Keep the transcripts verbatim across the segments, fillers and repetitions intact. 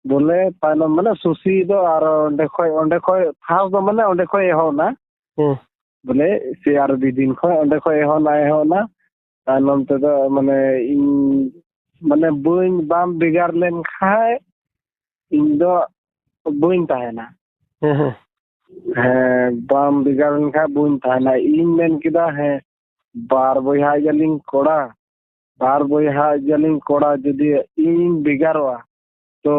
ᱵᱚᱞᱮ ᱛᱟᱭᱱᱚᱢ ᱢᱟᱱᱮ ᱥᱩᱥᱤ ᱫᱚ ᱟᱨ ᱚᱸᱰᱮ ᱠᱷᱚᱡ, ᱚᱸᱰᱮ ᱠᱷᱚᱡ ᱯᱷᱟᱥᱴ ᱫᱚ ᱢᱟᱱᱮ ᱚᱸᱰᱮ ᱠᱷᱚᱡ ᱮᱦᱚᱵ ᱮᱱᱟ᱾ ᱦᱮᱸ᱾ ᱵᱚᱞᱮ ᱥᱮ ᱟᱨ ᱵᱤᱫᱤᱱ ᱠᱷᱚᱡ ᱚᱸᱰᱮ ᱠᱷᱚᱡ ᱮᱦᱚᱵ ᱮᱱᱟ, ᱮᱦᱚᱵ ᱮᱱᱟ᱾ ᱛᱟᱭᱱᱚᱢ ᱛᱮᱫᱚ ᱢᱟᱱᱮ ᱤᱧ ᱢᱟᱱᱮ ᱵᱟᱹᱧ, ᱵᱟᱢ ᱵᱷᱮᱜᱟᱨ ᱞᱮᱱ ᱠᱷᱟᱡ ᱤᱧ ᱫᱚ ᱵᱟᱹᱧ ᱛᱟᱦᱮᱱᱟ᱾ ᱦᱮᱸ, ᱦᱮᱸ᱾ ᱦᱮᱸ, ᱵᱟᱢ ᱵᱷᱮᱜᱟᱨ ᱞᱮᱱ ᱠᱷᱟᱡ ᱵᱟᱹᱧ ᱛᱟᱦᱮᱱᱟ᱾ ᱤᱧ ᱢᱮᱱ ᱠᱮᱫᱟ, ᱦᱮᱸ, ᱵᱟᱨ ᱵᱚᱭᱦᱟ ᱜᱮᱭᱟᱞᱤᱧ ᱠᱚᱲᱟ, ᱵᱟᱨ ᱵᱚᱭᱦᱟ ᱜᱮᱭᱟᱞᱤᱧ ᱠᱚᱲᱟ, ᱡᱩᱫᱤ ᱤᱧ ᱵᱷᱮᱜᱟᱨᱚᱜᱼᱟ, ᱛᱚ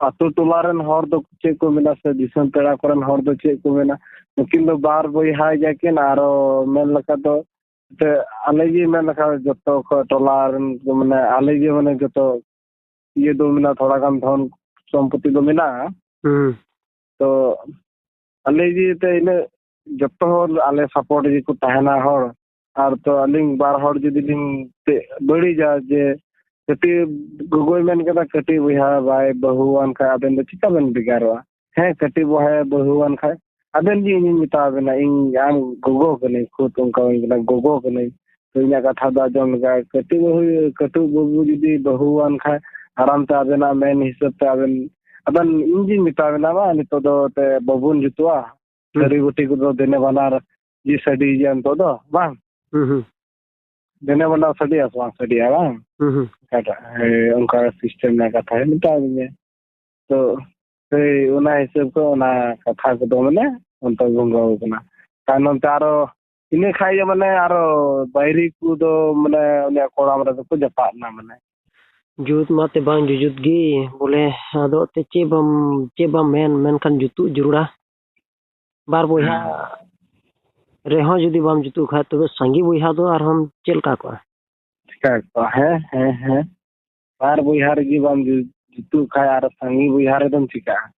ᱟᱛᱳ ᱴᱚᱞᱟ ᱨᱮᱱ ᱦᱚᱲ ᱫᱚ ᱪᱮᱫ ᱠᱚ ᱢᱮᱱᱟ, ᱥᱮ ᱫᱤᱥᱚᱢ ᱯᱮᱲᱟ ᱠᱚᱨᱮᱱ ᱦᱚᱲ ᱫᱚ ᱪᱮᱫ ᱠᱚ ᱢᱮᱱᱟ? ᱱᱩᱠᱤᱱ ᱫᱚ ᱵᱟᱨ ᱵᱚᱭᱦᱟ ᱜᱮᱭᱟ ᱠᱤᱱ, ᱟᱨᱚ ᱢᱮᱱ ᱞᱮᱠᱟ ᱫᱚ ᱛᱮ ᱟᱞᱮ ᱜᱮ ᱢᱮᱱ ᱞᱮᱠᱷᱟᱱ ᱡᱚᱛᱚ ᱠᱷᱚᱡ ᱴᱚᱞᱟ ᱨᱮᱱ ᱠᱚ, ᱢᱟᱱᱮ ᱟᱞᱮ ᱜᱮ ᱢᱟᱱᱮ ᱡᱚᱛᱚ ᱤᱭᱟᱹ ᱫᱚ ᱢᱮᱱᱟᱜᱼᱟ, ᱛᱷᱚᱲᱟ ᱜᱟᱱ ᱫᱷᱚᱱ ᱥᱚᱢᱯᱚᱛᱤ ᱫᱚ ᱢᱮᱱᱟᱜᱼᱟ᱾ ᱦᱩᱸ᱾ ᱛᱚ ᱟᱞᱮ ᱜᱮ ᱛᱮ ᱤᱱᱟᱹᱜ ᱡᱚᱛᱚ ᱦᱚᱲ ᱟᱞᱮ ᱥᱟᱯᱳᱨᱴ ᱜᱮᱠᱚ ᱛᱟᱦᱮᱱᱟ ᱦᱚᱲ᱾ ᱟᱨ ᱛᱚ ᱟᱹᱞᱤᱧ ᱵᱟᱨ ᱦᱚᱲ ᱡᱩᱫᱤ ᱞᱤᱧ ᱛᱮ ᱵᱟᱹᱲᱤᱡᱟ ᱡᱮ ᱠᱟᱹᱴᱤᱡ ᱜᱚᱜᱚᱭ ᱢᱮᱱ ᱠᱮᱫᱟ, ᱠᱟᱹᱴᱤᱡ ᱵᱚᱭᱦᱟ ᱵᱟᱭ ᱵᱟᱹᱦᱩᱣᱟᱱ ᱠᱷᱟᱡ ᱟᱵᱮᱱ ᱫᱚ ᱪᱤᱠᱟ ᱵᱮᱱ ᱵᱷᱮᱜᱟᱨᱚᱜᱼᱟ? ᱦᱮᱸ, ᱠᱟᱹᱴᱤᱡ ᱵᱚᱭᱦᱟ ᱵᱟᱹᱦᱩᱣᱟᱱ ᱠᱷᱟᱡ ᱟᱵᱮᱱ ᱜᱮ ᱤᱧᱤᱧ ᱢᱮᱛᱟ ᱵᱮᱱᱟ, ᱤᱧ ᱟᱢ ᱜᱚᱜᱚ ᱠᱟᱹᱱᱟᱹᱧ, ᱠᱷᱩᱫ ᱚᱱᱠᱟ ᱦᱩᱭ ᱠᱟᱱᱟ, ᱜᱚᱜᱚ ᱠᱟᱹᱱᱟᱹᱧ᱾ ᱛᱚ ᱤᱧᱟᱹᱜ ᱠᱟᱛᱷᱟ ᱫᱚ ᱟᱸᱡᱚᱢ ᱞᱮᱠᱟ, ᱠᱟᱹᱴᱤᱡ ᱵᱟᱹᱦᱩ, ᱠᱟᱹᱴᱤᱡ ᱵᱟᱹᱵᱩ ᱡᱩᱫᱤ ᱵᱟᱹᱦᱩᱣᱟᱱ ᱠᱷᱟᱡ ᱟᱨᱟᱢ ᱛᱮ ᱟᱵᱮᱱᱟᱜ ᱢᱮᱱ ᱦᱤᱥᱟᱹᱵ ᱛᱮ ᱟᱵᱮᱱ, ᱟᱵᱮᱱ ᱤᱧ ᱜᱤᱧ ᱢᱮᱛᱟ ᱵᱮᱱᱟ, ᱢᱟ ᱱᱤᱛᱚᱜ ᱫᱚ ᱛᱮ ᱵᱟᱵᱚᱱ ᱡᱩᱛᱩᱜᱼᱟ, ᱦᱩᱸ᱾ ᱛᱷᱟᱹᱨᱤ ᱵᱟᱹᱴᱤ ᱠᱚᱫᱚ ᱫᱮᱱᱮ ᱵᱟᱱᱟᱨ ᱡᱮ ᱥᱟᱰᱮ ᱜᱮᱭᱟ ᱱᱤᱛᱚᱜ ᱫᱚ, ᱵᱟᱝ? ᱦᱩᱸ, ᱦᱩᱸ᱾ ᱫᱮᱱᱮ ᱵᱟᱱᱟᱨ ᱥᱟᱰᱮᱭᱟ ᱥᱮ ᱵᱟᱝ ᱥᱟᱰᱮᱭᱟ, ᱵᱟᱝ? ᱦᱩᱸ, ᱦᱩᱸ᱾ ᱚᱠᱟᱴᱟᱜ? ᱦᱮᱸ, ᱚᱱᱠᱟ ᱥᱤᱥᱴᱮᱢ ᱨᱮᱱᱟᱜ ᱠᱟᱛᱷᱟ ᱢᱮᱛᱟ ᱫᱤᱧᱟ᱾ ᱛᱚ ᱥᱮᱭ ᱚᱱᱟ ᱦᱤᱥᱟᱹᱵ ᱠᱚ ᱚᱱᱟ ᱠᱟᱛᱷᱟ ᱠᱚᱫᱚ ᱢᱟᱱᱮ ᱚᱱᱛᱚᱨᱵᱷᱚᱝᱜᱚ ᱠᱟᱱᱟ᱾ ᱛᱟᱭᱱᱚᱢ ᱛᱮ ᱟᱨᱚ ᱤᱱᱟᱹ ᱠᱷᱟᱡ ᱜᱮ ᱢᱟᱱᱮ ᱟᱨᱚ ᱵᱟᱭᱨᱤ ᱠᱚᱫᱚ ᱢᱟᱱᱮ ᱩᱱᱤᱭᱟᱜ ᱠᱚᱲᱟᱢ ᱨᱮᱫᱚ ᱠᱚ ᱡᱟᱯᱟᱜ ᱮᱱᱟ ᱢᱟᱱᱮ᱾ ᱡᱩᱛ ᱢᱟ ᱛᱮ ᱵᱟᱝ ᱡᱩᱡᱩᱛ ᱜᱮ, ᱵᱚᱞᱮ ᱟᱫᱚ ᱛᱮ ᱪᱮᱫ ᱵᱟᱢ, ᱪᱮᱫ ᱵᱟᱢ ᱢᱮᱱ, ᱢᱮᱱᱠᱷᱟᱱ ᱡᱩᱛᱩᱜ ᱡᱟᱹᱨᱩᱲᱟ᱾ ᱵᱟᱨ ᱵᱚᱭᱦᱟ ᱦᱮᱸ᱾ ᱨᱮᱦᱚᱸ ᱡᱩᱫᱤ ᱵᱟᱢ ᱡᱩᱛᱩᱜ ᱠᱷᱟᱡ, ᱛᱚᱵᱮ ᱥᱟᱸᱜᱮ ᱵᱚᱭᱦᱟ ᱫᱚ ᱟᱨᱦᱚᱸ ᱪᱮᱫ ᱞᱮᱠᱟ ᱠᱚᱜᱼᱟ? ᱪᱤᱠᱟ ᱠᱚᱜᱼᱟ? ᱦᱮᱸ, ᱦᱮᱸ, ᱦᱮᱸ᱾ ᱵᱟᱨ ᱵᱚᱭᱦᱟ ᱨᱮᱜᱮ ᱵᱟᱢ ᱡᱩ-, ᱡᱩᱛᱩᱜ ᱠᱷᱟᱡ ᱟᱨ ᱥᱟᱸᱜᱮ ᱵᱚᱭᱦᱟ ᱨᱮᱫᱚᱢ ᱪᱤᱠᱟᱜᱼᱟ?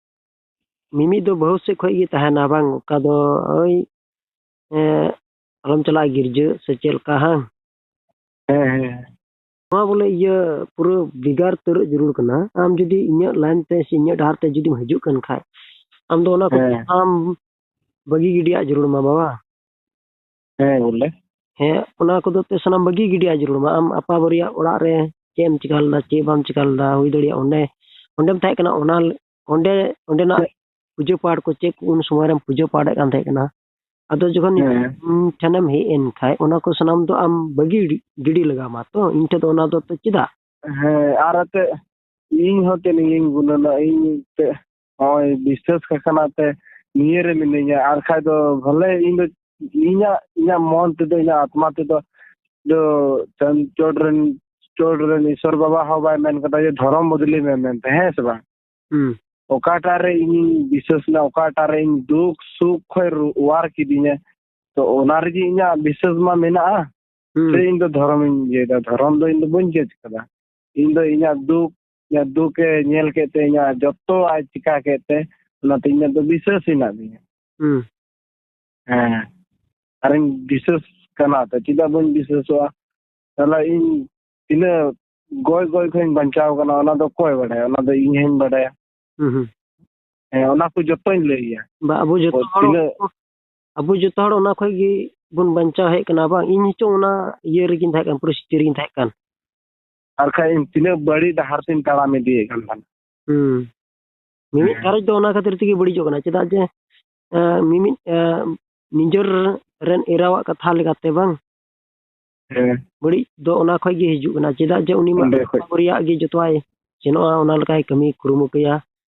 ᱢᱤᱢᱤᱫ ᱫᱚ ᱵᱟᱹᱦᱩ ᱥᱮᱫ ᱠᱷᱚᱡ ᱜᱮ ᱛᱟᱦᱮᱱᱟ, ᱵᱟᱝ? ᱚᱠᱟ ᱫᱚ ᱳᱭ, ᱮᱸ, ᱟᱞᱚᱢ ᱪᱟᱞᱟᱜᱼᱟ ᱜᱤᱨᱡᱟᱹ ᱥᱮ ᱪᱮᱫ ᱞᱮᱠᱟ, ᱦᱟᱝ? ᱦᱮᱸ, ᱦᱮᱸ᱾ ᱱᱚᱣᱟ ᱵᱚᱞᱮ ᱤᱭᱟᱹ ᱯᱩᱨᱟᱹ ᱵᱷᱮᱜᱟᱨ ᱩᱛᱟᱹᱨᱚᱜ ᱡᱟᱹᱨᱩᱲ ᱠᱟᱱᱟ᱾ ᱟᱢ ᱡᱩᱫᱤ ᱤᱧᱟᱹᱜ ᱞᱟᱭᱤᱱ ᱛᱮ ᱥᱮ ᱤᱧᱟᱹᱜ ᱰᱟᱦᱟᱨ ᱛᱮ ᱡᱩᱫᱤᱢ ᱦᱤᱡᱩᱜ ᱠᱟᱱ ᱠᱷᱟᱡ, ᱟᱢ ᱫᱚ ᱚᱱᱟ ᱠᱚ ᱦᱮᱸ᱾ ᱥᱟᱱᱟᱢ ᱵᱟᱹᱜᱤ ᱜᱤᱰᱤᱭᱟᱜ ᱡᱟᱹᱨᱩᱲ ᱢᱟ, ᱵᱟᱵᱟ᱾ ᱦᱮᱸ, ᱵᱚᱞᱮ᱾ ᱦᱮᱸ, ᱚᱱᱟ ᱠᱚᱫᱚ ᱛᱮ ᱥᱟᱱᱟᱢ ᱵᱟᱹᱜᱤ ᱜᱤᱰᱤᱭᱟᱜ ᱡᱟᱹᱨᱩᱲ ᱢᱟ᱾ ᱟᱢ ᱟᱯᱟ ᱵᱟᱨᱮᱭᱟᱜ ᱚᱲᱟᱜ ᱨᱮ ᱪᱮᱫ ᱮᱢ ᱪᱤᱠᱟ ᱞᱮᱫᱟ, ᱪᱮᱫ ᱵᱟᱢ ᱪᱤᱠᱟ ᱞᱮᱫᱟ, ᱦᱩᱭ ᱫᱟᱲᱮᱭᱟᱜᱼᱟ ᱚᱸᱰᱮ ᱚᱸᱰᱮᱢ ᱛᱟᱦᱮᱸ ᱠᱟᱱᱟ, ᱚᱱᱟ ᱚᱸᱰᱮ ᱚᱸᱰᱮᱱᱟᱜ ᱯᱩᱡᱟᱹ ᱯᱟᱴ ᱠᱚ ᱪᱮᱫ ᱠᱚ ᱩᱱ ᱥᱚᱢᱚᱭ ᱨᱮᱢ ᱯᱩᱡᱟᱹ ᱯᱟᱴ ᱮᱫ ᱠᱟᱱ ᱛᱟᱦᱮᱸ ᱠᱟᱱᱟ? ᱟᱫᱚ ᱡᱚᱠᱷᱚᱱ ᱦᱮᱸ᱾ ᱤᱧ ᱴᱷᱮᱱᱮᱢ ᱦᱮᱡ ᱮᱱ ᱠᱷᱟᱡ, ᱚᱱᱟ ᱠᱚ ᱥᱟᱱᱟᱢ ᱫᱚ ᱟᱢ ᱵᱟᱹᱜᱤ ᱜᱤᱰᱤ ᱞᱟᱜᱟᱣ ᱢᱟ ᱛᱚ, ᱤᱧ ᱴᱷᱮᱱ ᱫᱚ ᱚᱱᱟ ᱫᱚ ᱛᱚ ᱪᱮᱫᱟᱜ? ᱦᱮᱸ, ᱟᱨ ᱮᱱᱛᱮᱫ ᱤᱧ ᱦᱚᱸ ᱛᱮ ᱱᱤᱭᱟᱹᱧ ᱜᱩᱱᱟᱹᱱᱟ, ᱤᱧ ᱛᱮ ᱱᱚᱜᱼᱚᱭ ᱵᱤᱥᱥᱟᱹᱥ ᱠᱟᱠᱷᱟᱱᱟ ᱛᱮ ᱱᱤᱭᱟᱹ ᱨᱮ ᱢᱤᱱᱟᱹᱧᱟ, ᱟᱨ ᱠᱷᱟᱡ ᱫᱚ ᱵᱷᱟᱞᱮ ᱤᱧ ᱫᱚ ᱤᱧᱟᱹᱜ, ᱤᱧᱟᱹᱜ ᱢᱚᱱ ᱛᱮᱫᱚ, ᱤᱧᱟᱹᱜ ᱟᱛᱢᱟ ᱛᱮᱫᱚ ᱫᱚ ᱪᱟᱸᱫ ᱪᱚᱴ ᱨᱮᱱ, ᱪᱚᱴ ᱨᱮᱱ ᱤᱥᱚᱨ ᱵᱟᱵᱟ ᱦᱚᱸ ᱵᱟᱭ ᱢᱮᱱ ᱠᱟᱫᱟ ᱡᱮ ᱫᱷᱚᱨᱚᱢ ᱵᱚᱫᱞᱤ ᱢᱮ ᱢᱮᱱᱛᱮ, ᱦᱮᱸ ᱥᱮ ᱵᱟᱝ? ᱦᱩᱸ᱾ ᱚᱠᱟᱴᱟᱜ ᱨᱮ ᱤᱧᱤᱧ ᱵᱤᱥᱥᱟᱹᱥ ᱮᱱᱟ, ᱚᱠᱟᱴᱟᱜ ᱨᱮ ᱤᱧ ᱫᱩᱠ ᱥᱩᱠ ᱠᱷᱚᱡ ᱨᱩ-, ᱚᱣᱟᱨ ᱠᱤᱫᱤᱧᱟ, ᱛᱚ ᱚᱱᱟ ᱨᱮᱜᱮ ᱤᱧᱟᱹᱜ ᱵᱤᱥᱥᱟᱹᱥ ᱢᱟ ᱢᱮᱱᱟᱜᱼᱟ᱾ ᱦᱩᱸ᱾ ᱥᱮ ᱤᱧ ᱫᱚ ᱫᱷᱚᱨᱚᱢᱤᱧ ᱤᱭᱟᱹᱭᱮᱫᱟ, ᱫᱷᱚᱨᱚᱢ ᱫᱚ ᱤᱧ ᱫᱚ ᱵᱟᱹᱧ ᱡᱟᱡᱽ ᱠᱟᱫᱟ᱾ ᱤᱧ ᱫᱚ ᱤᱧᱟᱹᱜ ᱫᱩᱠ, ᱤᱧᱟᱹᱜ ᱫᱩᱠᱮ ᱧᱮᱞ ᱠᱮᱫ ᱛᱮ, ᱤᱧᱟᱹᱜ ᱡᱚᱛᱚ ᱟᱡ ᱪᱤᱠᱟ ᱠᱮᱫ ᱛᱮ, ᱚᱱᱟᱛᱮ ᱤᱧᱟᱹᱜ ᱫᱚ ᱵᱤᱥᱥᱟᱹᱥ ᱦᱮᱱᱟᱜ ᱛᱤᱧᱟ᱾ ᱦᱩᱸ᱾ ᱦᱮᱸ, ᱟᱨᱤᱧ ᱵᱤᱥᱥᱟᱹᱥ ᱠᱟᱱᱟ, ᱛᱚ ᱪᱮᱫᱟᱜ ᱵᱟᱹᱧ ᱵᱤᱥᱥᱟᱹᱥᱚᱜᱼᱟ? ᱛᱟᱦᱞᱮ ᱤᱧ ᱛᱤᱱᱟᱹᱜ ᱜᱚᱡ ᱜᱚᱡ ᱠᱷᱚᱱᱤᱧ ᱵᱟᱧᱪᱟᱣ ᱠᱟᱱᱟ, ᱚᱱᱟ ᱫᱚ ᱚᱠᱚᱭ ᱵᱟᱰᱟᱭᱟ? ᱚᱱᱟ ᱫᱚ ᱤᱧ ᱦᱚᱸᱧ ᱵᱟᱰᱟᱭᱟ᱾ ᱦᱩᱸ, ᱦᱩᱸ᱾ ᱦᱮᱸ, ᱚᱱᱟ ᱠᱚ ᱡᱚᱛᱚᱧ ᱞᱟᱹᱭ ᱜᱮᱭᱟ᱾ ᱵᱟ, ᱟᱵᱚ ᱡᱚᱛᱚ ᱦᱚᱲ, ᱛᱤᱱᱟᱹᱜ ᱟᱵᱚ ᱡᱚᱛᱚ ᱦᱚᱲ ᱚᱱᱟ ᱠᱷᱚᱡ ᱜᱮ ᱵᱚᱱ ᱵᱟᱧᱪᱟᱣ ᱦᱮᱡ ᱠᱟᱱᱟ, ᱵᱟᱝ? ᱤᱧ ᱦᱚᱸᱪᱚᱝ ᱚᱱᱟ ᱤᱭᱟᱹ ᱨᱮᱜᱤᱧ ᱛᱟᱦᱮᱸ ᱠᱟᱱ, ᱯᱚᱨᱤᱥᱛᱷᱤᱛᱤ ᱨᱮᱜᱤᱧ ᱛᱟᱦᱮᱸ ᱠᱟᱱ᱾ ᱟᱨ ᱠᱷᱟᱡ ᱤᱧ ᱛᱤᱱᱟᱹᱜ ᱵᱟᱹᱲᱤᱡ ᱰᱟᱦᱟᱨ ᱛᱤᱧ ᱛᱟᱲᱟᱢ ᱤᱫᱤᱭᱮᱫ ᱠᱟᱱ ᱛᱟᱦᱮᱱᱟ᱾ ᱦᱩᱸ᱾ ᱢᱤᱢᱤᱫ ᱦᱮᱸ᱾ ᱜᱷᱟᱨᱚᱸᱡᱽ ᱫᱚ ᱚᱱᱟ ᱠᱷᱟᱹᱛᱤᱨ ᱛᱮᱜᱮ ᱵᱟᱹᱲᱤᱡᱚᱜ ᱠᱟᱱᱟ, ᱪᱮᱫᱟᱜ ᱡᱮ, ᱮᱸ, ᱢᱤᱢᱤᱫ, ᱮᱸ, ᱱᱤᱡᱮᱨ ᱨᱮᱱ ᱮᱨᱟᱣᱟᱜ ᱠᱟᱛᱷᱟ ᱞᱮᱠᱟᱛᱮ, ᱵᱟᱝ? ᱦᱮᱸ᱾ ᱵᱟᱹᱲᱤᱡ ᱫᱚ ᱚᱱᱟ ᱠᱷᱚᱡ ᱜᱮ ᱦᱤᱡᱩᱜ ᱠᱟᱱᱟ, ᱪᱮᱫᱟᱜ ᱡᱮ ᱩᱱᱤ ᱢᱟ ᱚᱸᱰᱮ ᱠᱷᱚᱡ᱾ ᱚᱱᱟ ᱨᱮᱭᱟᱜ ᱜᱮ ᱡᱚᱛᱚᱣᱟᱭ ᱥᱮᱱᱚᱜᱼᱟ, ᱚᱱᱟ ᱞᱮᱠᱟᱭ ᱠᱟᱹᱢᱤ ᱠᱩᱨᱩᱢᱩᱴᱩᱭᱟ᱾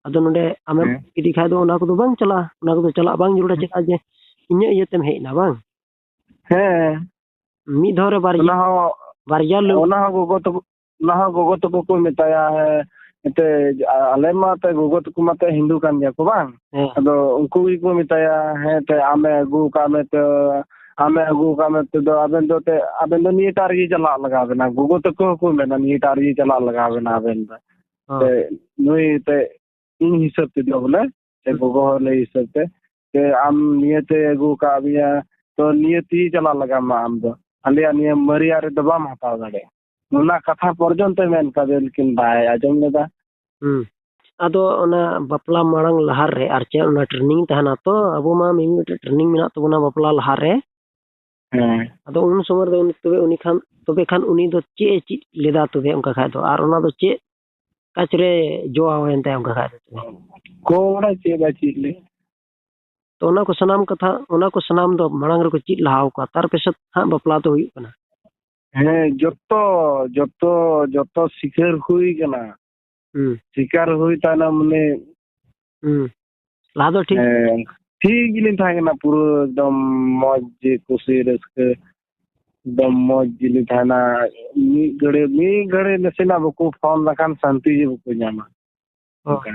ᱟᱫᱚ ᱱᱚᱰᱮ ᱟᱢᱮᱢ ᱦᱮᱸ᱾ ᱤᱫᱤ ᱠᱷᱟᱡ ᱫᱚ ᱚᱱᱟ ᱠᱚᱫᱚ ᱵᱟᱝ ᱪᱟᱞᱟᱜᱼᱟ, ᱚᱱᱟ ᱠᱚᱫᱚ ᱪᱟᱞᱟᱜ ᱵᱟᱝ ᱡᱟᱹᱨᱩᱲᱟ, ᱦᱮᱸ᱾ ᱪᱮᱫᱟᱜ ᱡᱮ ᱤᱧᱟᱹᱜ ᱤᱭᱟᱹᱛᱮᱢ ᱦᱮᱡ ᱮᱱᱟ, ᱵᱟᱝ? ᱦᱮᱸ᱾ ᱢᱤᱫ ᱫᱷᱟᱣ ᱨᱮ ᱵᱟᱨ ᱚᱱᱟ ᱦᱚᱸ, ᱵᱟᱨᱭᱟ ᱞᱟᱹᱣ- ᱚᱱᱟ ᱦᱚᱸ ᱜᱚᱜᱚ ᱛᱟᱠᱚ, ᱚᱱᱟ ᱦᱚᱸ ᱜᱚᱜᱚ ᱛᱟᱠᱚ ᱠᱚ ᱢᱮᱛᱟᱭᱟ, ᱦᱮᱸ, ᱮᱱᱛᱮ ᱟᱞᱮ ᱢᱟ ᱮᱱᱛᱮ ᱜᱚᱜᱚ ᱛᱟᱠᱚ ᱢᱟ ᱮᱱᱛᱮ ᱦᱤᱱᱫᱩ ᱠᱟᱱ ᱜᱮᱭᱟ ᱠᱚ, ᱵᱟᱝ? ᱦᱮᱸ᱾ ᱟᱫᱚ ᱩᱱᱠᱩ ᱜᱮᱠᱚ ᱢᱮᱛᱟᱭᱟ, ᱦᱮᱸ, ᱮᱱᱛᱮ ᱟᱢᱮ ᱟᱹᱜᱩ ᱟᱠᱟᱫ ᱢᱮ ᱛᱮ, ᱟᱢᱮ ᱟᱹᱜᱩ ᱟᱠᱟᱫ ᱢᱮ ᱛᱮᱫᱚ ᱟᱵᱮᱱ ᱫᱚ ᱮᱱᱛᱮ, ᱟᱵᱮᱱ ᱫᱚ ᱱᱤᱭᱟᱹᱴᱟᱜ ᱨᱮᱜᱮ ᱪᱟᱞᱟᱜ ᱞᱟᱜᱟᱣ ᱵᱮᱱᱟ᱾ ᱜᱚᱜᱚ ᱛᱟᱠᱚ ᱦᱚᱸᱠᱚ ᱢᱮᱱᱟ, ᱱᱤᱭᱟᱹᱴᱟᱜ ᱨᱮᱜᱮ ᱪᱟᱞᱟᱜ ᱞᱟᱜᱟᱣ ᱵᱮᱱᱟ ᱟᱵᱮᱱ ᱫᱚ᱾ ᱦᱮᱸ᱾ ᱮᱱᱛᱮ ᱱᱩᱭ ᱮᱱᱛᱮ ᱤᱧ ᱦᱤᱥᱟᱹᱵ ᱛᱮᱫᱚ ᱵᱚᱞᱮ, ᱥᱮ ᱦᱩᱸ᱾ ᱜᱚᱜᱚ ᱦᱚᱲ ᱞᱟᱹᱭ ᱦᱤᱥᱟᱹᱵ ᱛᱮ, ᱥᱮ ᱟᱢ ᱱᱤᱭᱟᱹᱛᱮ ᱟᱹᱜᱩ ᱟᱠᱟᱫ ᱢᱮᱭᱟ, ᱛᱚ ᱱᱤᱭᱟᱹ ᱛᱮᱜᱮ ᱪᱟᱞᱟᱜ ᱞᱟᱜᱟᱣ ᱢᱟ ᱟᱢ ᱫᱚ᱾ ᱟᱞᱮᱭᱟᱜ ᱱᱤᱭᱟᱹ ᱢᱟᱹᱨᱤᱭᱟᱜ ᱨᱮᱫᱚ ᱵᱟᱢ ᱦᱟᱛᱟᱣ ᱫᱟᱲᱮᱭᱟᱜᱼᱟ᱾ ᱚᱱᱟ ᱠᱟᱛᱷᱟ ᱯᱚᱨᱡᱚᱱᱛᱚᱭ ᱢᱮᱱ ᱠᱟᱫᱮᱭᱟ, ᱞᱮᱠᱤᱱ ᱵᱟᱭ ᱟᱸᱡᱚᱢ ᱞᱮᱫᱟ᱾ ᱦᱩᱸ᱾ ᱟᱫᱚ ᱚᱱᱟ ᱵᱟᱯᱞᱟ ᱢᱟᱲᱟᱝ ᱞᱟᱦᱟ ᱨᱮ ᱟᱨ ᱪᱮᱫ ᱚᱱᱟ training ᱛᱟᱦᱮᱱᱟ ᱛᱚ, ᱟᱵᱚ ᱢᱟ ᱢᱤᱢᱤᱫᱴᱮᱡ training ᱢᱮᱱᱟᱜ ᱛᱟᱵᱚᱱᱟ ᱵᱟᱯᱞᱟ ᱞᱟᱦᱟ ᱨᱮ᱾ ᱦᱮᱸ᱾ ᱟᱫᱚ ᱩᱱ ᱥᱚᱢᱚᱭ ᱨᱮᱫᱚ ᱩᱱᱤ, ᱛᱚᱵᱮ ᱩᱱᱤ ᱠᱷᱟᱱ, ᱛᱚᱵᱮ ᱠᱷᱟᱱ ᱩᱱᱤ ᱫᱚ ᱪᱮᱫ ᱮ ᱪᱮᱫ ᱞᱮᱫᱟ ᱛᱚᱵᱮ ᱚᱱᱠᱟ ᱠᱷᱟᱡ ᱫᱚ? ᱟᱨ ᱚᱱᱟ ᱫᱚ ᱪᱮᱫ ᱠᱟᱪ ᱨᱮ ᱡᱚ ᱦᱩᱭᱮᱱ ᱛᱟᱭᱟ ᱚᱱᱠᱟ ᱠᱷᱟᱡ ᱫᱚ᱾ ᱠᱚ ᱵᱟᱲᱟᱭ ᱪᱮᱫ ᱵᱟᱭ ᱪᱮᱫ ᱞᱮ᱾ ᱛᱚ ᱚᱱᱟ ᱠᱚ ᱥᱟᱱᱟᱢ ᱠᱟᱛᱷᱟ, ᱚᱱᱟ ᱠᱚ ᱥᱟᱱᱟᱢ ᱫᱚ ᱢᱟᱲᱟᱝ ᱨᱮᱠᱚ ᱪᱮᱫ ᱞᱟᱦᱟ ᱟᱠᱚᱣᱟ, ᱛᱟᱨ ᱯᱮᱥᱮᱫ ᱦᱟᱸᱜ ᱵᱟᱯᱞᱟ ᱫᱚ ᱦᱩᱭᱩᱜ ᱠᱟᱱᱟ᱾ ᱦᱮᱸ, ᱡᱚᱛᱚ, ᱡᱚᱛᱚ, ᱡᱚᱛᱚ ᱥᱤᱠᱟᱹᱨ ᱦᱩᱭ ᱠᱟᱱᱟ᱾ ᱦᱩᱸ᱾ ᱥᱤᱠᱟᱨ ᱦᱩᱭ ᱛᱟᱭᱱᱚᱢ ᱩᱱᱤ ᱦᱩᱸ᱾ ᱞᱟᱦᱟ ᱫᱚ ᱴᱷᱤᱠ᱾ ᱦᱮᱸ, ᱴᱷᱤᱠ ᱜᱮᱞᱤᱧ ᱛᱟᱦᱮᱸ ᱠᱟᱱᱟ, ᱯᱩᱨᱟᱹ ᱮᱠᱫᱚᱢ ᱢᱚᱡᱽ ᱜᱮ, ᱠᱩᱥᱤ ᱨᱟᱹᱥᱠᱟᱹ, ᱮᱠᱫᱚᱢ ᱢᱚᱡᱽ ᱜᱮᱞᱤᱧ ᱛᱟᱦᱮᱱᱟ᱾ ᱢᱤᱫ ᱜᱷᱟᱹᱲᱤ, ᱢᱤᱫ ᱜᱷᱟᱹᱲᱤ ᱱᱟᱥᱮᱱᱟᱜ ᱵᱟᱠᱚ ᱯᱷᱳᱱ ᱞᱮᱠᱷᱟᱱ ᱥᱟᱱᱛᱤ ᱜᱮ ᱵᱟᱠᱚ ᱧᱟᱢᱟ᱾ ᱚ᱾ ᱚᱱᱠᱟ᱾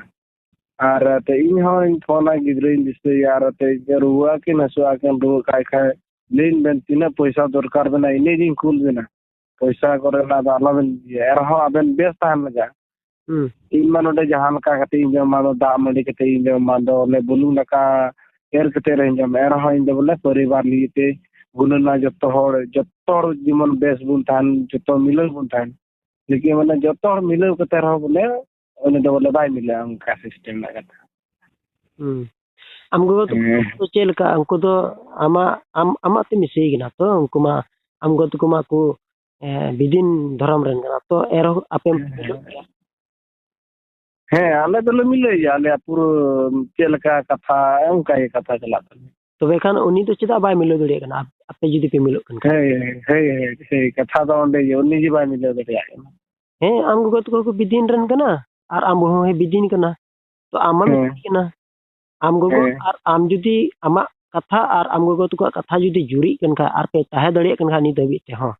ᱟᱨ ᱮᱱᱛᱮ ᱤᱧ ᱦᱚᱸᱧ ᱯᱷᱳᱱᱟ, ᱜᱤᱫᱽᱨᱟᱹᱧ ᱫᱤᱥᱟᱹᱭᱟ, ᱟᱨ ᱮᱱᱛᱮ ᱨᱩᱣᱟᱹ ᱠᱤᱱ ᱦᱟᱹᱥᱩᱜᱼᱟ ᱠᱤᱱ, ᱨᱩᱣᱟᱹ ᱠᱷᱟᱡ ᱠᱷᱟᱡ ᱞᱟᱹᱭᱟᱹᱧ ᱵᱮᱱ ᱛᱤᱱᱟᱹᱜ ᱯᱚᱭᱥᱟ ᱫᱚᱨᱠᱟᱨ ᱵᱮᱱᱟ, ᱤᱱᱟᱹ ᱜᱤᱧ ᱠᱩᱞ ᱵᱮᱱᱟ᱾ ᱯᱚᱭᱥᱟ ᱠᱚᱨᱮᱱᱟᱜ ᱫᱚ ᱟᱞᱚᱵᱮᱱ ᱤᱭᱟᱹ, ᱮᱱᱨᱮᱦᱚᱸ ᱟᱵᱮᱱ ᱵᱮᱥ ᱛᱟᱦᱮᱱ ᱞᱟᱜᱟᱜ᱾ ᱦᱩᱸ᱾ ᱤᱧ ᱢᱟ ᱱᱚᱰᱮ ᱡᱟᱦᱟᱸ ᱞᱮᱠᱟ ᱠᱟᱛᱮ ᱤᱧ ᱡᱚᱢᱟ, ᱫᱚ ᱫᱟᱜ ᱢᱟᱹᱰᱤ ᱠᱟᱛᱮ ᱤᱧ ᱡᱚᱢᱟ, ᱫᱚ ᱚᱱᱮ ᱵᱩᱞᱩᱝ ᱫᱟᱠᱟ ᱮᱨ ᱠᱟᱛᱮ ᱨᱮᱦᱚᱸᱧ ᱡᱚᱢᱟ, ᱮᱱᱨᱮᱦᱚᱸ ᱤᱧ ᱫᱚ ᱵᱚᱞᱮ ᱯᱚᱨᱤᱵᱟᱨ ᱞᱟᱹᱜᱤᱫ ᱛᱮ ᱜᱩᱱᱟᱹᱱᱟ ᱡᱚᱛᱚ ᱦᱚᱲ, ᱡᱚᱛᱚ ᱦᱚᱲ ᱡᱮᱢᱚᱱ ᱵᱮᱥ ᱵᱚᱱ ᱛᱟᱦᱮᱱ, ᱡᱚᱛᱚ ᱢᱤᱞᱟᱹᱣ ᱵᱚᱱ ᱛᱟᱦᱮᱱ᱾ ᱞᱮᱠᱤᱱ ᱢᱟᱱᱮ ᱡᱚᱛᱚ ᱦᱚᱲ ᱢᱤᱞᱟᱹᱣ ᱠᱟᱛᱮ ᱨᱮᱦᱚᱸ ᱵᱚᱞᱮ ᱩᱱᱤ ᱫᱚ ᱵᱚᱞᱮ ᱵᱟᱭ ᱢᱤᱞᱟᱹᱜᱼᱟ, ᱚᱱᱠᱟ system ᱨᱮᱱᱟᱜ ᱠᱟᱛᱷᱟ᱾ ᱦᱩᱸ᱾ ᱟᱢ ᱜᱚᱜᱚ ᱛᱟᱠᱚ ᱦᱮᱸ᱾ ᱫᱚ ᱪᱮᱫ ᱞᱮᱠᱟ? ᱩᱱᱠᱩ ᱫᱚ ᱟᱢᱟᱜ, ᱟᱢ, ᱟᱢᱟᱜ ᱛᱮᱢ ᱤᱥᱤᱭ ᱠᱟᱱᱟ ᱛᱚ? ᱩᱱᱠᱩ ᱢᱟ, ᱟᱢ ᱜᱚᱜᱚ ᱛᱟᱠᱚ ᱢᱟ ᱠᱚ, ᱮ, ᱵᱤᱫᱤᱱ ᱫᱷᱚᱨᱚᱢ ᱨᱮᱱ ᱠᱟᱱᱟ ᱛᱚ, ᱮᱱᱨᱮᱦᱚᱸ ᱟᱯᱮᱢ ᱦᱮᱸ᱾ ᱢᱤᱞᱟᱹᱜ ᱜᱮᱭᱟ? ᱦᱮᱸ, ᱟᱞᱮ ᱫᱚᱞᱮ ᱢᱤᱞᱟᱹᱭ ᱜᱮᱭᱟ, ᱟᱞᱮᱭᱟᱜ ᱯᱩᱨᱟᱹ ᱪᱮᱫ ᱞᱮᱠᱟ ᱠᱟᱛᱷᱟ, ᱚᱱᱠᱟ ᱜᱮ ᱠᱟᱛᱷᱟ ᱪᱟᱞᱟᱜ ᱛᱟᱞᱮᱭᱟ᱾ ᱛᱚᱵᱮ ᱠᱷᱟᱱ ᱩᱱᱤ ᱫᱚ ᱪᱮᱫᱟᱜ ᱵᱟᱭ ᱢᱤᱞᱟᱹᱣ ᱫᱟᱲᱮᱭᱟᱜ ᱠᱟᱱᱟ, ᱟᱯ-, ᱟᱯᱮ ᱡᱩᱫᱤ ᱯᱮ ᱢᱤᱞᱟᱹᱜ ᱠᱟᱱ ᱠᱷᱟᱱ? ᱦᱮᱸ, ᱦᱮᱸ, ᱦᱮᱸ, ᱦᱮᱸ, ᱠᱟᱛᱷᱟ ᱫᱚ ᱚᱸᱰᱮ ᱜᱮ, ᱩᱱᱤ ᱜᱮ ᱵᱟᱭ ᱢᱤᱞᱟᱹᱣ ᱫᱟᱲᱮᱭᱟᱜ ᱠᱟᱱᱟ᱾ ᱦᱮᱸ, ᱟᱢ ᱜᱚᱜᱚ ᱛᱟᱠᱚ ᱠᱚ ᱵᱤᱫᱤᱱ ᱨᱮᱱ ᱠᱟᱱᱟ, ᱟᱨ ᱟᱢ ᱵᱟᱹᱦᱩ ᱦᱚᱸᱭ ᱵᱤᱫᱤᱱ ᱠᱟᱱᱟ, ᱛᱚ ᱟᱢ ᱢᱟᱢ ᱦᱮᱸ᱾ ᱢᱤᱫ ᱠᱟᱱᱟ᱾ ᱟᱢ ᱜᱚᱜᱚ ᱦᱮᱸ᱾ ᱟᱨ ᱟᱢ ᱡᱩᱫᱤ ᱟᱢᱟᱜ ᱠᱟᱛᱷᱟ ᱟᱨ ᱟᱢ ᱜᱚᱜᱚ ᱛᱟᱠᱚᱣᱟᱜ ᱠᱟᱛᱷᱟ ᱡᱩᱫᱤ ᱡᱩᱨᱤᱜ ᱠᱟᱱ ᱠᱷᱟᱡ, ᱟᱨ ᱯᱮ ᱛᱟᱦᱮᱸ ᱫᱟᱲᱮᱭᱟᱜ ᱠᱟᱱ ᱠᱷᱟᱡ ᱱᱤᱛ ᱦᱟᱹᱵᱤᱡ ᱛᱮᱦᱚᱸ,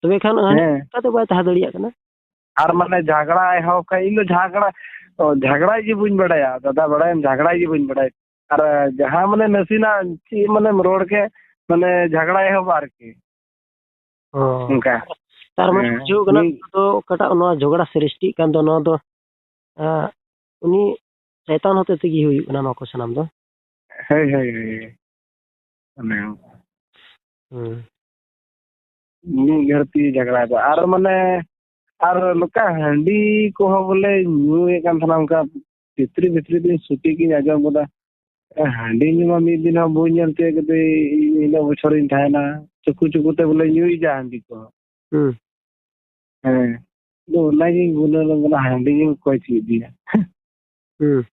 ᱛᱚᱵᱮ ᱠᱷᱟᱱ ᱦᱟᱹᱱᱤ ᱦᱮᱸ᱾ ᱪᱤᱠᱟᱹᱛᱮ ᱵᱟᱭ ᱛᱟᱦᱮᱸ ᱫᱟᱲᱮᱭᱟᱜ ᱠᱟᱱᱟ? ᱟᱨ ᱢᱟᱱᱮ ᱡᱷᱟᱜᱽᱲᱟ ᱮᱦᱚᱵ ᱠᱷᱟᱡ, ᱤᱧ ᱫᱚ ᱡᱷᱟᱜᱽᱲᱟ, ᱚ, ᱡᱷᱟᱜᱽᱲᱟᱭ ᱜᱮ ᱵᱟᱹᱧ ᱵᱟᱲᱟᱭᱟ ᱫᱟᱫᱟ, ᱵᱟᱲᱟᱭᱟᱢ, ᱡᱷᱟᱜᱽᱲᱟᱭ ᱜᱮ ᱵᱟᱹᱧ ᱵᱟᱲᱟᱭᱟ᱾ ᱟᱨ ᱡᱟᱦᱟᱸ ᱢᱟᱱᱮ ᱱᱟᱥᱮᱱᱟᱜ ᱪᱮᱫ ᱢᱟᱱᱮᱢ ᱨᱚᱲ ᱠᱮ, ᱢᱟᱱᱮ ᱡᱷᱟᱜᱽᱲᱟ ᱮᱦᱚᱵᱟ ᱟᱨᱠᱤ᱾ ᱚ᱾ ᱚᱱᱠᱟ᱾ ᱛᱟᱨ ᱢᱟᱱᱮ ᱦᱮᱸ᱾ ᱵᱩᱡᱷᱟᱹᱣ ᱠᱟᱱᱟ, ᱢᱤᱫ ᱱᱚᱣᱟ ᱫᱚ ᱚᱠᱟᱴᱟᱜ ᱱᱚᱣᱟ ᱡᱷᱚᱜᱽᱲᱟ ᱥᱨᱤᱥᱴᱤᱜ ᱠᱟᱱ ᱫᱚ, ᱱᱚᱣᱟ ᱫᱚ, ᱟᱸ, ᱩᱱᱤ ᱥᱚᱭᱛᱟᱱ ᱦᱚᱛᱮ ᱛᱮᱜᱮ ᱦᱩᱭᱩᱜ ᱠᱟᱱᱟ ᱱᱚᱣᱟ ᱠᱚ ᱥᱟᱱᱟᱢ ᱫᱚ᱾ ᱦᱳᱭ, ᱦᱳᱭ, ᱦᱳᱭ, ᱦᱳᱭ᱾ ᱚᱱᱮ ᱚᱱᱠᱟ᱾ ᱦᱩᱸ᱾ ᱢᱤᱫ ᱜᱷᱟᱹᱲᱛᱤ ᱡᱷᱟᱜᱽᱲᱟ ᱫᱚ᱾ ᱟᱨ ᱢᱟᱱᱮ, ᱟᱨ ᱱᱚᱝᱠᱟ ᱦᱟᱺᱰᱤ ᱠᱚᱦᱚᱸ ᱵᱚᱞᱮ ᱧᱩᱭᱮᱫ ᱠᱟᱱ ᱛᱟᱦᱮᱱᱟ, ᱚᱱᱠᱟ ᱵᱷᱤᱛᱨᱤ ᱵᱷᱤᱛᱨᱤ ᱫᱚᱧ ᱥᱩᱴᱤ ᱜᱤᱧ ᱟᱸᱡᱚᱢ ᱜᱚᱫᱟ᱾ ᱮ, ᱦᱟᱺᱰᱤ ᱧᱩ ᱢᱟ ᱢᱤᱫ ᱫᱤᱱ ᱦᱚᱸ ᱵᱟᱹᱧ ᱧᱮᱞ ᱛᱤᱭᱳᱜ ᱠᱟᱫᱮ, ᱤᱧ ᱦᱤᱞᱳᱜ ᱵᱚᱪᱷᱚᱨᱤᱧ ᱛᱟᱦᱮᱱᱟ, ᱪᱩᱠᱩ ᱪᱩᱠᱩ ᱛᱮ ᱵᱚᱞᱮ ᱧᱩᱭ ᱜᱮᱭᱟ ᱦᱟᱺᱰᱤ ᱠᱚ᱾ ᱦᱩᱸ᱾ ᱦᱮᱸ᱾ ᱟᱫᱚ ᱚᱱᱟᱜᱤᱧ ᱜᱩᱱᱟᱹᱱᱚᱜ ᱠᱟᱱᱟ, ᱦᱟᱺᱰᱤ ᱧᱩ ᱚᱠᱚᱭ ᱪᱮᱫ ᱤᱫᱤᱭᱟ? ᱦᱩᱸ᱾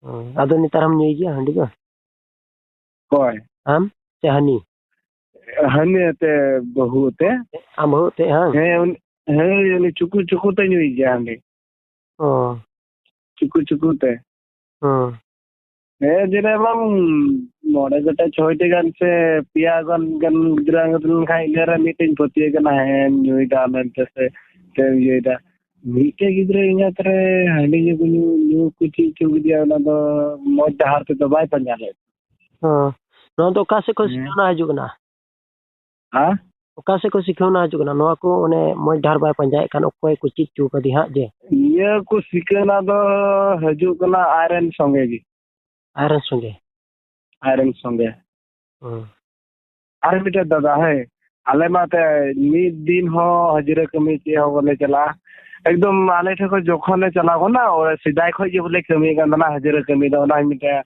ᱚ, ᱟᱫᱚ ᱱᱮᱛᱟᱨ ᱦᱚᱸᱢ ᱧᱩᱭ ᱜᱮᱭᱟ ᱦᱟᱺᱰᱤ ᱫᱚ? ᱚᱠᱚᱭ? ᱟᱢ ᱥᱮ ᱦᱟᱹᱱᱤ? ᱦᱟᱹᱱᱤ ᱟᱛᱮ, ᱵᱟᱹᱦᱩ ᱟᱛᱮ᱾ ᱟᱢ ᱵᱟᱹᱦᱩ ᱟᱛᱮ, ᱦᱟᱝ? ᱦᱮᱸ, ᱩᱱᱤ, ᱦᱮᱸ, ᱩᱱᱤ ᱪᱩᱠᱩ ᱪᱩᱠᱩ ᱛᱮ ᱧᱩᱭ ᱜᱮᱭᱟ ᱦᱟᱺᱰᱤ᱾ ᱚ᱾ ᱪᱩᱠᱩ ᱪᱩᱠᱩ ᱛᱮ᱾ ᱦᱚᱸ᱾ ᱦᱮᱸ, ᱡᱮᱱᱚ ᱵᱟᱝ ᱢᱚᱬᱮ ᱜᱚᱴᱮᱡ, ᱪᱷᱚᱭ ᱴᱤ ᱜᱟᱱ ᱥᱮ ᱯᱮᱭᱟ ᱜᱟᱱ, ᱜᱟᱱ ᱜᱤᱫᱽᱨᱟᱹ ᱟᱹᱜᱩ ᱞᱮᱱᱠᱷᱟᱱ ᱤᱱᱟᱹ ᱨᱮ ᱢᱤᱫᱴᱮᱱ ᱯᱟᱹᱛᱭᱟᱹᱣ ᱠᱟᱱᱟ, ᱦᱮᱸ, ᱧᱩᱭ ᱫᱟ ᱢᱮᱱᱛᱮ ᱥᱮ ᱪᱮᱫ ᱮᱢ ᱤᱭᱟᱹᱭ ᱫᱟ? ᱢᱤᱫᱴᱮᱡ ᱜᱤᱫᱽᱨᱟᱹ ᱮᱸᱜᱟᱛ ᱨᱮ ᱦᱟᱺᱰᱤ ᱧᱩ ᱠᱚ ᱧᱩ, ᱧᱩ ᱠᱚ ᱪᱮᱫ ᱦᱚᱪᱚ ᱠᱮᱫᱮᱭᱟ, ᱚᱱᱟ ᱫᱚ ᱢᱚᱡᱽ ᱰᱟᱦᱟᱨ ᱛᱮᱫᱚ ᱵᱟᱭ ᱯᱟᱸᱡᱟ ᱞᱮᱫ᱾ ᱦᱚᱸ᱾ ᱱᱚᱣᱟ ᱫᱚ ᱚᱠᱟ ᱥᱮᱫ ᱠᱷᱚᱱ ᱦᱮᱸ᱾ ᱥᱤᱠᱷᱱᱟᱹᱣ ᱦᱤᱡᱩᱜ ᱠᱟᱱᱟ? ᱦᱮᱸ? ᱚᱠᱟ ᱥᱮᱫ ᱠᱷᱚᱱ ᱥᱤᱠᱷᱱᱟᱹᱣ ᱦᱤᱡᱩᱜ ᱠᱟᱱᱟ? ᱱᱚᱣᱟ ᱠᱚ ᱚᱱᱮ ᱢᱚᱡᱽ ᱰᱟᱦᱟᱨ ᱵᱟᱭ ᱯᱟᱸᱡᱟᱭᱮᱫ ᱠᱷᱟᱱ ᱚᱠᱚᱭ ᱠᱚ ᱪᱮᱫ ᱦᱚᱪᱚ ᱠᱟᱫᱮ ᱦᱟᱸᱜ ᱡᱮ? ᱱᱤᱭᱟᱹ ᱠᱚ ᱥᱤᱠᱷᱱᱟᱹᱣ ᱫᱚ ᱦᱤᱡᱩᱜ ᱠᱟᱱᱟ ᱟᱡ ᱨᱮᱱ ᱥᱚᱸᱜᱮ ᱜᱮ᱾ ᱟᱡ ᱨᱮᱱ ᱥᱚᱸᱜᱮ? ᱟᱡ ᱨᱮᱱ ᱥᱚᱸᱜᱮ᱾ ᱦᱩᱸ᱾ ᱟᱨ ᱢᱤᱫᱴᱮᱡ ᱫᱟᱫᱟ, ᱦᱮᱸ, ᱟᱞᱮ ᱢᱟ ᱛᱮ ᱢᱤᱫ ᱫᱤᱱ ᱦᱚᱸ ᱦᱟᱡᱨᱤ ᱠᱟᱹᱢᱤ ᱪᱮᱫ ᱦᱚᱸ ᱵᱟᱞᱮ ᱪᱟᱞᱟᱜᱼᱟ᱾ ᱮᱠᱫᱚᱢ ᱟᱞᱮ ᱴᱷᱮᱱ ᱠᱷᱚᱱ ᱡᱚᱠᱷᱚᱱ ᱞᱮ ᱪᱟᱞᱟᱣ ᱠᱟᱱᱟ, ᱥᱮᱫᱟᱭ ᱠᱷᱚᱱ ᱜᱮ ᱵᱚᱞᱮ ᱠᱟᱹᱢᱤ ᱠᱟᱱ ᱛᱟᱦᱮᱱᱟ ᱦᱟᱡᱨᱤ ᱠᱟᱹᱢᱤ ᱫᱚ, ᱚᱱᱟ ᱢᱤᱫᱴᱮᱡ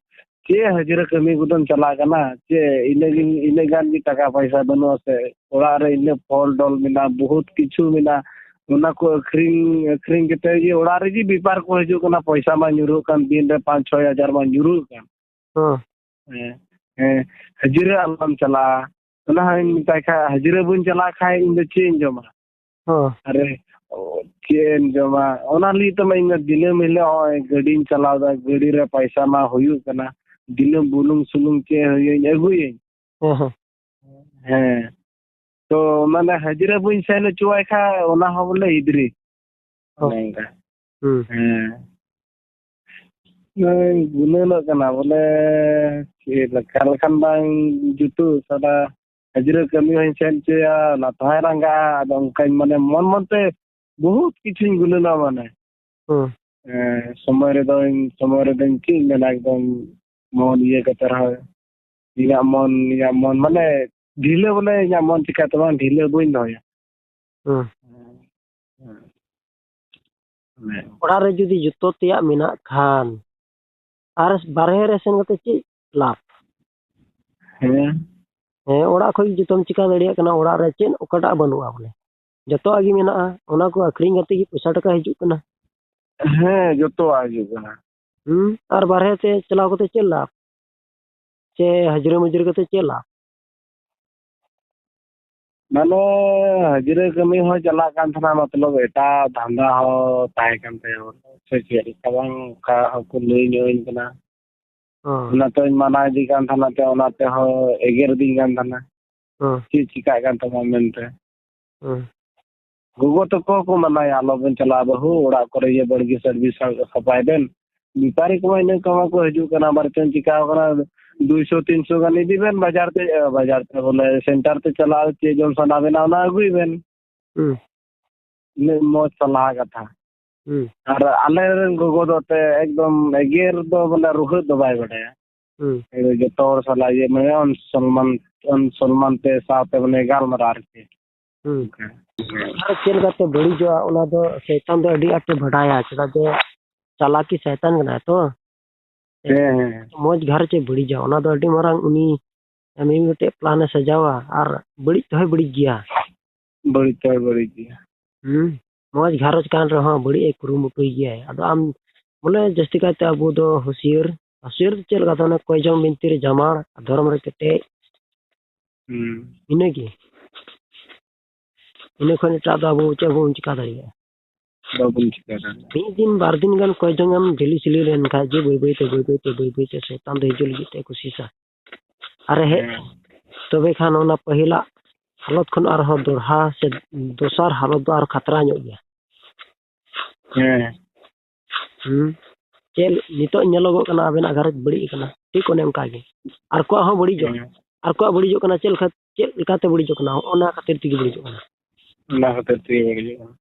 ᱪᱮᱫ ᱦᱟᱡᱨᱤ ᱠᱟᱹᱢᱤ ᱠᱚᱫᱚᱢ ᱪᱟᱞᱟᱜ ᱠᱟᱱᱟ? ᱪᱮᱫ ᱤᱱᱟᱹᱜ ᱜᱮ, ᱤᱱᱟᱹᱜ ᱜᱟᱱ ᱜᱮ ᱴᱟᱠᱟ ᱯᱚᱭᱥᱟ ᱵᱟᱹᱱᱩᱜᱼᱟ ᱥᱮ? ᱚᱲᱟᱜ ᱨᱮ ᱤᱱᱟᱹᱜ ᱯᱷᱚᱞ ᱰᱚᱞ ᱢᱮᱱᱟᱜᱼᱟ, ᱵᱚᱦᱩᱛ ᱠᱤᱪᱷᱩ ᱢᱮᱱᱟᱜᱼᱟ, ᱚᱱᱟ ᱠᱚ ᱟᱹᱠᱷᱨᱤᱧ, ᱟᱹᱠᱷᱨᱤᱧ ᱠᱟᱛᱮ ᱜᱮ ᱚᱲᱟᱜ ᱨᱮᱜᱮ ᱵᱮᱯᱟᱨ ᱠᱚ ᱦᱤᱡᱩᱜ ᱠᱟᱱᱟ, ᱯᱚᱭᱥᱟ ᱢᱟ ᱧᱩᱨᱩᱜ ᱠᱟᱱ, ᱫᱤᱱ ᱨᱮ ᱯᱟᱸᱪ ᱪᱷᱚᱭ ᱦᱟᱡᱟᱨ ᱢᱟ ᱧᱩᱨᱩᱜ ᱠᱟᱱ᱾ ᱦᱮᱸ᱾ ᱦᱮᱸ, ᱦᱮᱸ, ᱦᱟᱡᱨᱤ ᱟᱞᱚᱢ ᱪᱟᱞᱟᱜᱼᱟ᱾ ᱚᱱᱟ ᱦᱚᱸᱧ ᱢᱮᱛᱟᱭ ᱠᱷᱟᱡ, ᱦᱟᱡᱨᱤ ᱵᱟᱹᱧ ᱪᱟᱞᱟᱜ ᱠᱷᱟᱡ ᱤᱧ ᱫᱚ ᱪᱮᱫ ᱤᱧ ᱡᱚᱢᱟ? ᱦᱚᱸ᱾ ᱟᱨᱮ, ᱚ, ᱪᱮᱫ ᱮᱢ ᱡᱚᱢᱟ? ᱚᱱᱟ ᱞᱟᱹᱜᱤᱫ ᱛᱮᱢᱟ ᱤᱧ ᱢᱟ ᱫᱤᱱᱟᱹᱢ ᱦᱤᱞᱳᱜ ᱱᱚᱜᱼᱚᱭ ᱜᱟᱹᱰᱤᱧ ᱪᱟᱞᱟᱣ ᱮᱫᱟ, ᱜᱟᱹᱰᱤ ᱨᱮ ᱯᱚᱭᱥᱟ ᱢᱟ ᱦᱩᱭᱩᱜ ᱠᱟᱱᱟ, ᱫᱤᱱᱟᱹᱢ ᱵᱩᱞᱩᱝ ᱥᱩᱱᱩᱢ ᱪᱮᱫ ᱦᱩᱭᱩᱜ ᱟᱹᱜᱩᱭᱟᱹᱧ᱾ ᱦᱚᱸ, ᱦᱚᱸ᱾ ᱦᱮᱸ᱾ ᱛᱚ, ᱢᱟᱱᱮ ᱦᱟᱡᱨᱤ ᱵᱟᱹᱧ ᱥᱮᱱ ᱦᱚᱪᱚᱣᱟᱭ ᱠᱷᱟᱡ ᱚᱱᱟ ᱦᱚᱸ ᱵᱚᱞᱮ ᱮᱫᱽᱨᱮ᱾ ᱦᱚᱸ᱾ ᱚᱱᱮ ᱚᱱᱠᱟ᱾ ᱦᱩᱸ᱾ ᱦᱮᱸ᱾ ᱱᱚᱜᱼᱚᱭ ᱜᱩᱱᱟᱹᱱᱚᱜ ᱠᱟᱱᱟ ᱵᱚᱞᱮ ᱪᱮᱫ ᱞᱮᱠᱟ ᱞᱮᱠᱷᱟᱱ ᱵᱟᱝ ᱡᱩᱛᱩᱜ, ᱥᱟᱞᱟ ᱦᱟᱡᱨᱤ ᱠᱟᱹᱢᱤ ᱦᱚᱸᱧ ᱥᱮᱱ ᱦᱚᱪᱚᱭᱟ, ᱚᱱᱟ ᱛᱮᱦᱚᱸᱭ ᱨᱟᱸᱜᱟᱜᱼᱟ᱾ ᱟᱫᱚ ᱚᱱᱠᱟᱧ ᱢᱟᱱᱮ ᱢᱚᱱ ᱢᱚᱱ ᱛᱮ ᱵᱚᱦᱩᱛ ᱠᱤᱪᱷᱩᱧ ᱜᱩᱱᱟᱹᱱᱟ ᱢᱟᱱᱮ᱾ ᱦᱩᱸ᱾ ᱦᱮᱸ, ᱥᱚᱢᱚᱭ ᱨᱮᱫᱚᱧ, ᱥᱚᱢᱚᱭ ᱨᱮᱫᱚᱧ ᱪᱮᱫ ᱤᱧ ᱢᱮᱱᱟ, ᱮᱠᱫᱚᱢ ᱢᱚᱱ ᱤᱭᱟᱹ ᱠᱟᱛᱮ ᱨᱮᱦᱚᱸ ᱤᱧᱟᱹᱜ ᱢᱚᱱ, ᱤᱧᱟᱹᱜ ᱢᱚᱱ ᱢᱟᱱᱮ ᱰᱷᱤᱞᱟᱹ ᱵᱚᱞᱮ ᱤᱧᱟᱹᱜ ᱢᱚᱱ ᱪᱤᱠᱟᱹᱛᱮ ᱵᱟᱝ ᱰᱷᱤᱞᱟᱹ ᱵᱟᱹᱧ ᱫᱚᱦᱚᱭᱟ᱾ ᱦᱩᱸ᱾ ᱦᱮᱸ᱾ ᱦᱮᱸ᱾ ᱚᱲᱟᱜ ᱨᱮ ᱡᱩᱫᱤ ᱡᱚᱛᱚ ᱛᱮᱭᱟᱜ ᱢᱮᱱᱟᱜ ᱠᱷᱟᱱ, ᱟᱨ ᱵᱟᱨᱦᱮ ᱨᱮ ᱥᱮᱱ ᱠᱟᱛᱮ ᱪᱮᱫ ᱞᱟᱵᱷ? ᱦᱮᱸ᱾ ᱦᱮᱸ, ᱚᱲᱟᱜ ᱠᱷᱚᱡ ᱡᱚᱛᱚᱢ ᱪᱤᱠᱟ ᱫᱟᱲᱮᱭᱟᱜ ᱠᱟᱱᱟ, ᱚᱲᱟᱜ ᱨᱮ ᱪᱮᱫ ᱚᱠᱟᱴᱟᱜ ᱵᱟᱹᱱᱩᱜᱼᱟ ᱵᱚᱞᱮ? ᱡᱚᱛᱚᱣᱟᱜ ᱜᱮ ᱢᱮᱱᱟᱜᱼᱟ, ᱚᱱᱟ ᱠᱚ ᱟᱹᱠᱷᱨᱤᱧ ᱠᱟᱛᱮ ᱜᱮ ᱯᱚᱭᱥᱟ ᱴᱟᱠᱟ ᱦᱤᱡᱩᱜ ᱠᱟᱱᱟ᱾ ᱦᱮᱸ, ᱡᱚᱛᱚᱣᱟᱜ ᱦᱤᱡᱩᱜ ᱠᱟᱱᱟ᱾ ᱦᱩᱸ, ᱟᱨ ᱵᱟᱨᱦᱮ ᱛᱮ ᱪᱟᱞᱟᱣ ᱠᱟᱛᱮ ᱪᱮᱫ ᱞᱟᱵᱷ? ᱪᱮ ᱦᱟᱡᱨᱤ ᱢᱟᱡᱨᱤ ᱠᱟᱛᱮ ᱪᱮᱫ ᱞᱟᱵᱷ? ᱢᱟᱱᱮ ᱦᱟᱡᱨᱤ ᱠᱟᱹᱢᱤ ᱦᱚᱸ ᱪᱟᱞᱟᱜ ᱠᱟᱱ ᱛᱟᱦᱮᱱᱟ, ᱢᱚᱛᱞᱚᱵ ᱮᱴᱟᱜ ᱫᱷᱟᱱᱫᱟ ᱦᱚᱸ ᱛᱟᱦᱮᱸ ᱠᱟᱱ ᱛᱟᱭᱟ, ᱥᱮ ᱪᱮᱫ ᱞᱮᱠᱟ ᱵᱟᱝ, ᱚᱱᱠᱟ ᱦᱚᱸᱠᱚ ᱞᱟᱹᱭ ᱧᱚᱜ ᱟᱹᱧ ᱠᱟᱱᱟ᱾ ᱦᱚᱸ᱾ ᱚᱱᱟᱛᱮᱧ ᱢᱟᱱᱟᱣ ᱤᱫᱤ ᱠᱟᱱ ᱛᱟᱦᱮᱱᱟ, ᱛᱮ ᱚᱱᱟᱛᱮ ᱦᱚᱸ ᱮᱜᱮᱨ ᱤᱫᱤᱧ ᱠᱟᱱ ᱛᱟᱦᱮᱱᱟ᱾ ᱦᱚᱸ᱾ ᱪᱮᱫ ᱪᱤᱠᱟᱹᱜ ᱠᱟᱱ ᱛᱟᱢᱟ ᱢᱮᱱᱛᱮ᱾ ᱦᱚᱸ᱾ ᱜᱚᱜᱚ ᱛᱟᱠᱚ ᱦᱚᱸᱠᱚ ᱢᱟᱱᱟᱭᱟ, "ᱟᱞᱚᱵᱮᱱ ᱪᱟᱞᱟᱜᱼᱟ ᱵᱟᱹᱦᱩ, ᱚᱲᱟᱜ ᱠᱚᱨᱮ ᱜᱮ ᱵᱟᱲᱜᱮ ᱥᱟᱲᱜᱮ ᱥᱟ-, ᱥᱟᱯᱷᱟᱭ ᱵᱮᱱ᱾ ᱵᱮᱯᱟᱨᱤ ᱠᱚᱢᱟ ᱤᱱᱟᱹ ᱠᱟᱢᱟ ᱠᱚ ᱦᱤᱡᱩᱜ ᱠᱟᱱᱟ, ᱟᱵᱟᱨ ᱪᱚᱝ ᱪᱤᱠᱟᱹᱣ ᱠᱟᱱᱟ, ᱫᱩᱭᱥᱚ ᱛᱤᱱᱥᱚ ᱜᱟᱱ ᱤᱫᱤ ᱵᱮᱱ ᱵᱟᱡᱟᱨ ᱛᱮ, ᱵᱟᱡᱟᱨ ᱛᱮ ᱵᱚᱞᱮ ᱥᱮᱱᱴᱟᱨ ᱛᱮ ᱪᱟᱞᱟᱣ, ᱪᱮᱫ ᱡᱚᱢ ᱥᱟᱱᱟ ᱵᱮᱱᱟ ᱚᱱᱟ ᱟᱹᱜᱩᱭ ᱵᱮᱱ᱾" ᱦᱩᱸ᱾ ᱤᱱᱟᱹᱜ ᱢᱚᱡᱽ ᱥᱟᱞᱦᱟ ᱠᱟᱛᱷᱟ᱾ ᱦᱩᱸ᱾ ᱟᱨ ᱟᱞᱮ ᱨᱮᱱ ᱜᱚᱜᱚ ᱫᱚ ᱛᱮ ᱮᱠᱫᱚᱢ ᱮᱜᱮᱨ ᱫᱚ ᱵᱚᱞᱮ ᱨᱩᱦᱟᱹᱫ ᱫᱚ ᱵᱟᱭ ᱵᱟᱰᱟᱭᱟ᱾ ᱦᱩᱸ᱾ ᱮᱠᱫᱚᱢ ᱡᱚᱛᱚ ᱦᱚᱲ ᱥᱟᱞᱟᱜ ᱤᱭᱟᱹ ᱢᱟᱱᱮ ᱚᱱ ᱥᱚᱞᱢᱟᱱ, ᱚᱱ ᱥᱚᱞᱢᱟᱱ ᱛᱮ ᱥᱟᱶᱛᱮ ᱢᱟᱱᱮ ᱜᱟᱞᱢᱟᱨᱟᱣ ᱟᱨᱠᱤ᱾ ᱦᱩᱸ᱾ ᱚᱱᱠᱟ᱾ ᱟᱨ ᱪᱮᱫ ᱞᱮᱠᱟᱛᱮ ᱵᱟᱹᱲᱤᱡᱚᱜᱼᱟ, ᱚᱱᱟ ᱫᱚ ᱥᱚᱭᱛᱟᱱ ᱫᱚ ᱟᱹᱰᱤ ᱟᱸᱴᱮ ᱵᱟᱰᱟᱭᱟ, ᱪᱮᱫᱟᱜ ᱡᱮ ᱪᱟᱞᱟᱠᱤ ᱥᱚᱭᱛᱟᱱ ᱠᱟᱱᱟᱭ ᱛᱚ᱾ ᱦᱮᱸ, ᱦᱮᱸ᱾ ᱢᱚᱡᱽ ᱜᱷᱟᱨᱚᱸᱡᱽ ᱮ ᱵᱟᱹᱲᱤᱡᱟ, ᱚᱱᱟ ᱫᱚ ᱟᱹᱰᱤ ᱢᱟᱨᱟᱝ ᱩᱱᱤ ᱢᱤᱫᱴᱮᱡ plan ᱮ ᱥᱟᱡᱟᱣᱟ ᱟᱨ ᱵᱟᱹᱲᱤᱡ ᱛᱮᱦᱚᱸᱭ ᱵᱟᱹᱲᱤᱡ ᱜᱮᱭᱟ᱾ ᱵᱟᱹᱲᱤᱡ ᱛᱮᱦᱚᱸᱭ ᱵᱟᱹᱲᱤᱡ ᱜᱮᱭᱟ᱾ ᱦᱩᱸ᱾ ᱢᱚᱡᱽ ᱜᱷᱟᱨᱚᱸᱡᱽ ᱠᱟᱱ ᱨᱮᱦᱚᱸ ᱵᱟᱹᱲᱤᱡ ᱮ ᱠᱩᱨᱩᱢᱩᱴᱩᱭ ᱜᱮᱭᱟᱭ᱾ ᱟᱫᱚ ᱟᱢ ᱵᱚᱞᱮ ᱡᱟᱹᱥᱛᱤ ᱠᱟᱭᱛᱮ ᱟᱵᱚ ᱫᱚ ᱦᱩᱥᱭᱟᱹᱨ, ᱦᱩᱥᱭᱟᱹᱨ ᱫᱚ ᱪᱮᱫ ᱞᱮᱠᱟ ᱫᱚ ᱚᱱᱮ ᱠᱚᱭ ᱡᱚᱝ ᱵᱤᱱᱛᱤ ᱨᱮ ᱡᱟᱢᱟᱲ, ᱫᱷᱚᱨᱚᱢ ᱨᱮ ᱠᱮᱴᱮᱡ, ᱦᱩᱸ᱾ ᱤᱱᱟᱹᱜᱮ᱾ ᱤᱱᱟᱹ ᱠᱷᱚᱱ ᱮᱴᱟᱜ ᱫᱚ ᱟᱵᱚ ᱪᱮᱫ ᱵᱚᱱ ᱪᱤᱠᱟ ᱫᱟᱲᱮᱭᱟᱜᱼᱟ? ᱵᱟᱵᱚᱱ ᱪᱤᱠᱟ ᱫᱟᱲᱮᱭᱟᱜᱼᱟ᱾ ᱢᱤᱫ ᱫᱤᱱ ᱵᱟᱨ ᱫᱤᱱ ᱜᱟᱱ ᱠᱚᱭ ᱡᱚᱝ ᱮᱢ ᱡᱷᱟᱹᱞᱤ ᱥᱤᱞᱤ ᱞᱮᱱᱠᱷᱟᱱ ᱡᱮ ᱵᱟᱹᱭ ᱵᱟᱹᱭ ᱛᱮ, ᱵᱟᱹᱭ ᱵᱟᱹᱭ ᱛᱮ, ᱵᱟᱹᱭ ᱵᱟᱹᱭ ᱛᱮ ᱥᱚᱭᱛᱟᱱ ᱫᱚ ᱦᱤᱡᱩᱜ ᱞᱟᱹᱜᱤᱫ ᱛᱮ ᱠᱩᱥᱤᱥᱟ᱾ ᱟᱨᱮ ᱦᱮᱡ, ᱦᱮᱸ᱾ ᱛᱚᱵᱮ ᱠᱷᱟᱱ ᱚᱱᱟ ᱯᱟᱹᱦᱤᱞᱟᱜ ᱦᱟᱞᱚᱛ ᱠᱷᱚᱱ ᱟᱨᱦᱚᱸ ᱫᱚᱲᱦᱟ ᱥᱮ ᱫᱚᱥᱟᱨ ᱦᱟᱞᱚᱛ ᱫᱚ ᱟᱨ ᱠᱷᱟᱛᱨᱟ ᱧᱚᱜ ᱜᱮᱭᱟ᱾ ᱦᱮᱸ᱾ ᱦᱩᱸ᱾ ᱪᱮᱫ ᱱᱤᱛᱚᱜ ᱧᱮᱞᱚᱜᱚᱜ ᱠᱟᱱᱟ ᱟᱵᱮᱱᱟᱜ ᱜᱷᱟᱨᱚᱸᱡᱽ ᱵᱟᱹᱲᱤᱡ ᱟᱠᱟᱱᱟ, ᱴᱷᱤᱠ ᱚᱱᱮ ᱚᱱᱠᱟ ᱜᱮ᱾ ᱟᱨ ᱠᱚᱣᱟᱜ ᱦᱚᱸ ᱵᱟᱹᱲᱤᱡᱚᱜ, ᱦᱮᱸ᱾ ᱟᱨ ᱠᱚᱣᱟᱜ ᱵᱟᱹᱲᱤᱡᱚᱜ ᱠᱟᱱᱟ, ᱪᱮᱫ ᱞᱮᱠᱟ, ᱪᱮᱫ ᱞᱮᱠᱟᱛᱮ ᱵᱟᱹᱲᱤᱡᱚᱜ ᱠᱟᱱᱟ? ᱚᱱᱟ ᱠᱷᱟᱹᱛᱤᱨ ᱛᱮᱜᱮ ᱵᱟᱹᱲᱤᱡᱚᱜ ᱠᱟᱱᱟ᱾ ᱚᱱᱟ ᱠᱷᱟᱹᱛᱤᱨ ᱛᱮᱜᱮ ᱵᱟᱹᱲᱤᱡᱚᱜ ᱠᱟᱱᱟ᱾